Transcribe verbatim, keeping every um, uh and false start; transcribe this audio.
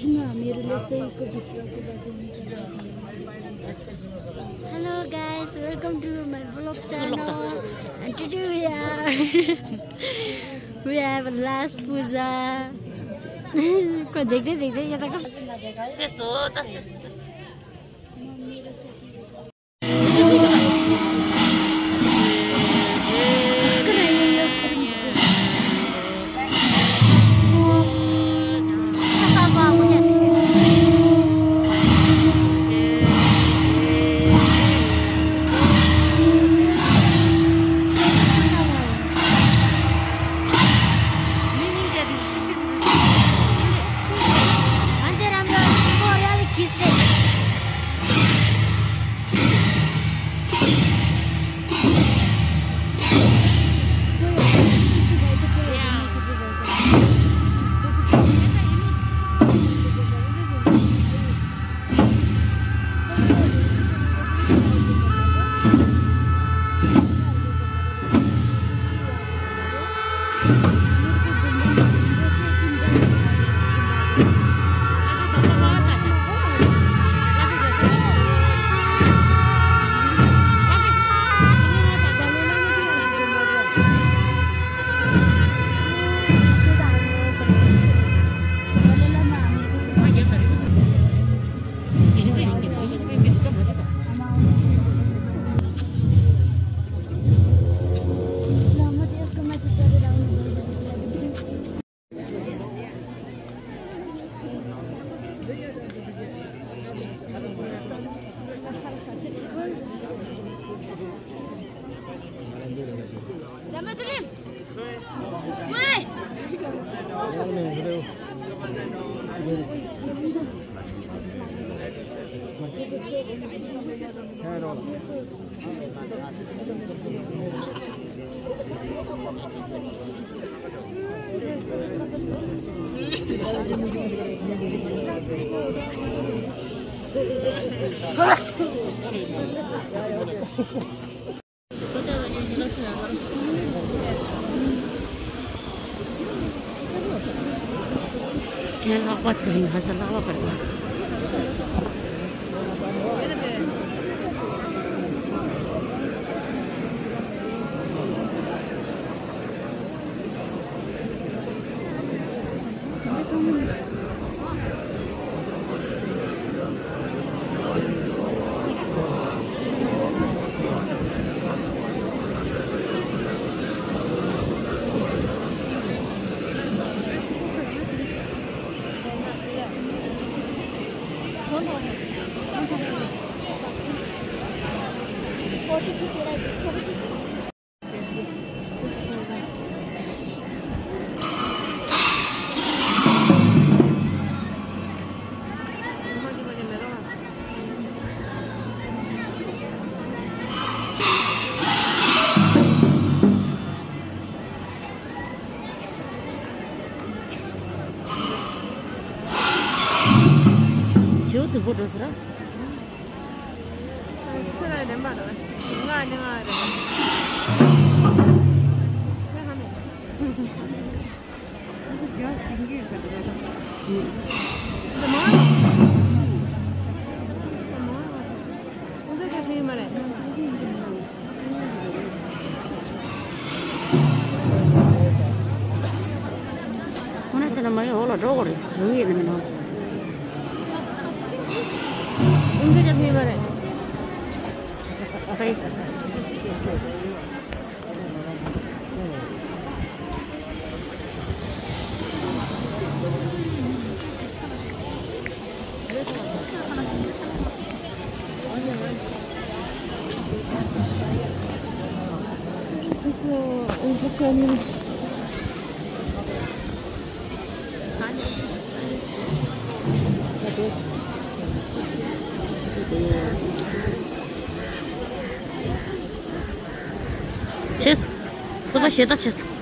Hello guys, welcome to my vlog channel. And today we are we have last puja. को देख्दै देख्दै यता कस ཁྱེད་ལྷག་པ་ཚེ་རིང་ཧ་ས་ལྷག་པ་བར་ས། ཞོ་རྫིག་པོ་འགྲོ་ཟེར། ཁོ་ན་ཆ་ན་མ་ཡི་འོག་ལ་འགྲོ་དགོས་རེད། རུང་ཡིན་ནི་མིན་ནོ། ཁོང་ཚོ་ཆ་ཕིན་མ་རེད། ཨ་ཕའི། ཆེས། སོ་པ་ཞེ་ད་ཆེས།